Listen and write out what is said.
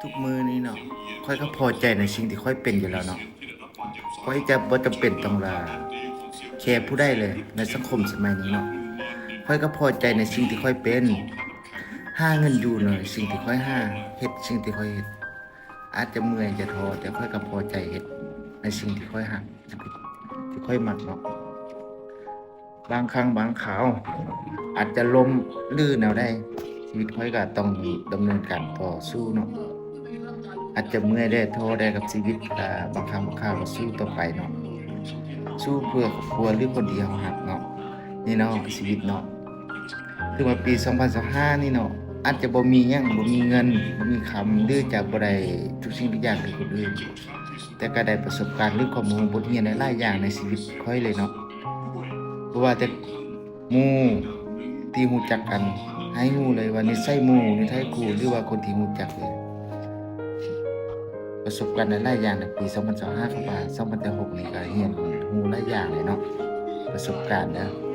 ທຸກມື້ນີ້ເນາະ ຂ້ອຍກໍພໍໃຈໃນສິ່ງທີ່ຂ້ອຍເປັນຢູ່ແລ້ວເນາະ. ຂ້ອຍຈະບໍ່ຈຳເປັນຕ້ອງວ່າແຄຜູ້ໃດເລີຍໃນສັງຄົມສະໄໝນີ້ເນາະ. ຂ້ອຍກໍພໍໃຈໃນສິ່ງທີ່ຂ້ອຍເປັນ, ຫາເງິນຢູ່ໃນສິ່ງທີ່ຂ້ອຍຫາ, ເຮັດສິ່ງທີ່ຂ້ອຍເຮັດ. ອາດຈະເມື່ອຍຈະທໍ້ ແຕ່ຂ້ອຍກໍພໍໃຈເຮັດໃນສິ່ງທີ່ຂ້ອຍຮັກ ທີ່ຂ້ອຍມັກເນາະ. ບາງຄັ້ງບາງຄາວອາດຈະລົ້ມ ຫຼື ແນວໃດ, ຊີວິດຂ້ອຍກໍຕ້ອງດຳເນີນການຕໍ່ສູ້ເນາະ. ອາດຈະເມື່ອຍແດ່ ທໍ້ແດ່ກັບຊີວິດ, ແຕ່ບາງຄັ້ງບາງຄາວກໍສູ້ຕໍ່ໄປເນາະ, ສູ້ເພື່ອຄອບຄົວ ຫຼື ຄົນທີ່ເຮົາຮັກເນາະ. ນີ້ເນາະ ຊີວິດເນາະ. ຖືວ່າປີສອງພັນຊາວຫ້ານີ້ເນາະ ອາດຈະບໍ່ມີຫຍັງ, ບໍ່ມີເງິນ, ບໍ່ມີຄຳ ຫຼື ຈະບໍ່ໄດ້ທຸກສິ່ງທຸກຢ່າງຄືຄົນອື່ນ, ແຕ່ກໍໄດ້ປະສົບການ ຫຼື ຄວາມຮູ້ບົດຮຽນຫຼາຍໆຢ່າງໃນຊີວິດຂ້ອຍເລີຍເນາະ. ບໍ່ວ່າແຕ່ໝູ່ທີ່ຮູ້ຈັກກັນ, ໃຫ້ຮູ້ເລີຍວ່ານິໄສໝູ່, ນິໄສຄູ ຫຼືວ່າຄົນທີ່ຮູ້ຈັກເລີຍ. ປະສົບການຫຼາຍໆຢ່າງໃນປີສອງພັນຊາວຫ້າເຂົ້າມາສອງພັນຊາວຫົກນີ້ ກໍຮຽນຮູ້ຫຼາຍຢ່າງເລີຍເນາະ, ປະສົບການເດີ.